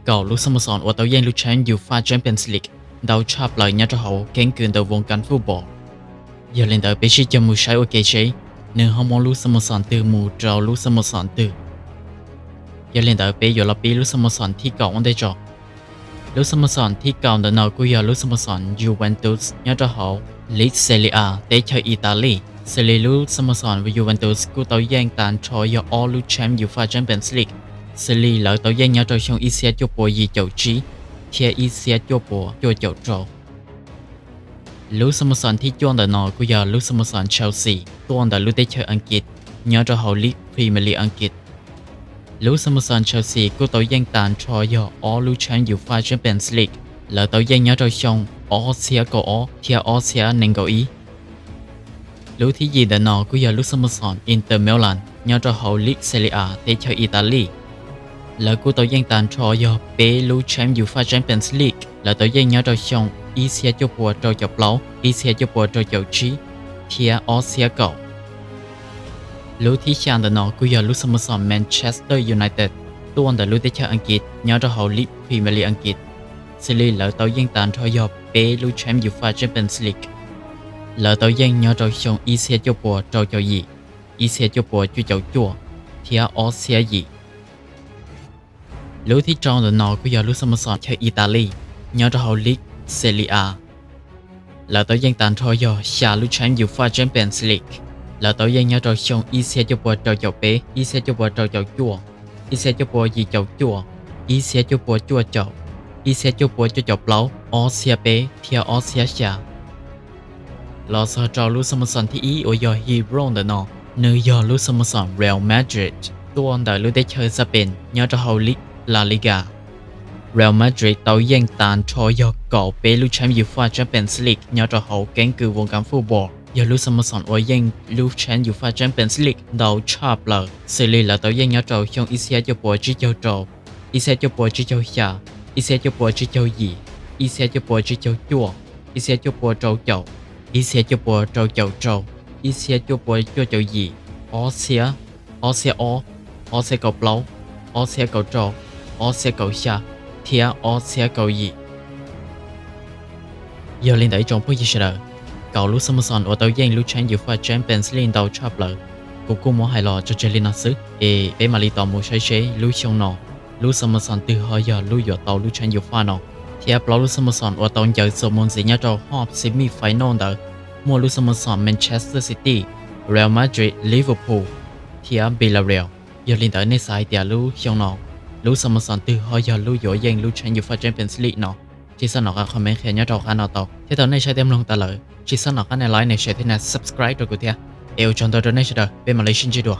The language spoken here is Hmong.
kaum lub xab mos xoos uas tau yeej lub tshamv Ufa Champions League ntau tshaj plaws nyob rau hauv keeb kwm ntawm voos kas fub npos. Yog li ntawd peb sib caum mus saib ua ke seb nws ho muaj lub xab mos xoos twg mus rau lub xab mos xoos twg. Yog li ntawd peb yuav los pib lub xab mos xoos thib kaum ua ntej tso. Lub xab mos xoos thib kaum ntawm no kuj yog lub xab mos xoos Juventus nyob rau hauv League Serie A teb chaws Italy. Xws li lub xab mos xoos Juventus kuj tau yeej tag nrho yog ob lub tshamv Ufa Champions League, xws li lawv tau yeej nyob rau xyoo ib txhiab cuaj puas yim caum tsib thiab ib txhiab cuaj puas cuaj caum rau. Lub xab mos xoos thib cuaj ntawm no kuj yog lub xab mos xoos Chelsea tuaj ntawm lub teb chaws Askiv nyob rau hauv League Premier League Askiv. Lub xab mos xoos Chelsea kuj tau yeej tag nrho yog ob lub tshamv Ufa Champions League, lawv tau yeej nyob rau xyoo ob txhiab kaum ob thiab ob txhiab nees nkaum ib. Lub thib yim ntawm no kuj yog lub xab mos xoos Inter Milan nyob rau hauv League Serie A teb chaws Italy. Lawv kuj tau yeej tag nrho yog peb lub tshamv Ufa Champions League, lawv tau yeej nyob rau xyoo ib txhiab cuaj puas rau caum plaub, ib txhiab cuaj puas rau caum tsib thiab ob txhiab kaum. Lub thib xya ntawm no kuj yog lub xab mos xoos Manchester United tuaj ntawm lub teb chaws Askiv nyob rau hauv League Premier League Askiv. Xws li lawv tau yeej tag nrho yog peb lub tshamv Ufa Champions League, lawv tau yeej nyob rau xyoo ib txhiab cuaj puas rau caum yim, ib txhiab cuaj puas cuaj caum cuaj thiab ob txhiab yim. Lub thib rau ntawm no kuj yog lub xab mos xoos chaw Italy nyob rau hauv League Serie A. Lawv tau yeej tag nrho yog xya lub tshamv Ufa Champions League, lawv tau yeej nyob rau xyoo ib txhiab cuaj puas rau caum peb, ib txhiab cuaj puas rau caum cuaj, ib txhiab cuaj puas yim caum cuaj, ib txhiab cuaj puas cuaj caum, ib txhiab cuaj puas cuaj caum plaub, ob txhiab peb thiab ob txhiab xya. Los txog rau lub xab mos xoos thib ib uas yog hero ntawm no, nws yog lub xab mos xoos Real Madrid tuaj ntawm lub teb chaws Spain nyob rau hauv League La Liga. Real Madrid tau yeej tag nrho yog kaum peb lub tshamv Ufa Champions League nyob rau hauv keeb kwm voos kas fub npos, yog lub xab mos xoos uas yeej lub tshamv Ufa Champions League ntau tshaj plaws, xws li lawv tau yeej nyob rau xyoo ib txhiab cuaj puas tsib caug rau, ib txhiab cuaj puas tsib caug xya, ib txhiab cuaj puas tsib caug yim, ib txhiab cuaj puas tsib caug cuaj, ib txhiab cuaj puas rau caum, ib txhiab cuaj puas rau caum rau, ib txhiab cuaj puas cuaj caum yim, ob txhiab, ob txhiab ob, ob txhiab kaum plaub, ob txhiab kaum rau, ob txhiab kaum xya thiab ob txhiab kaum yim. Yog li ntawd ib tsoom phooj ywg sawv daws, kaum lub xab mos xoos uas tau yeej lub tshamv Ufa Champions League ntau tshaj plaws, kuv kuj muab hais los tso tseg li no xwb, es peb mam li tos mus saib seb lub xyoo no lub xab mos xoos twg ho yog lub yuav tau lub tshamv Ufa no. Thiab plaub lub xab mos xoos uas tau ncaws txuas mus ntxiv nyob rau hoob semi final ntawd muaj lub xab mos xoos Manchester City, Real Madrid, Liverpool thiab Villarreal. Yog li ntawd nej xav hais tias lub xyoo no lub xab mos xoos twg ho yog lub yuav yeej lub tshamv Ufa Champions League no? Tsis txhob nco qab comment qhia nyob rau qab no tau. Thiab thaum nej saib thiab mloog tas lawm tsis txhob nco qab nias like, nias share thiab nias subscribe rau kuv thiab. Es ua tsaug ntau rau nej sawv daws, peb mam li sib ntsib dua.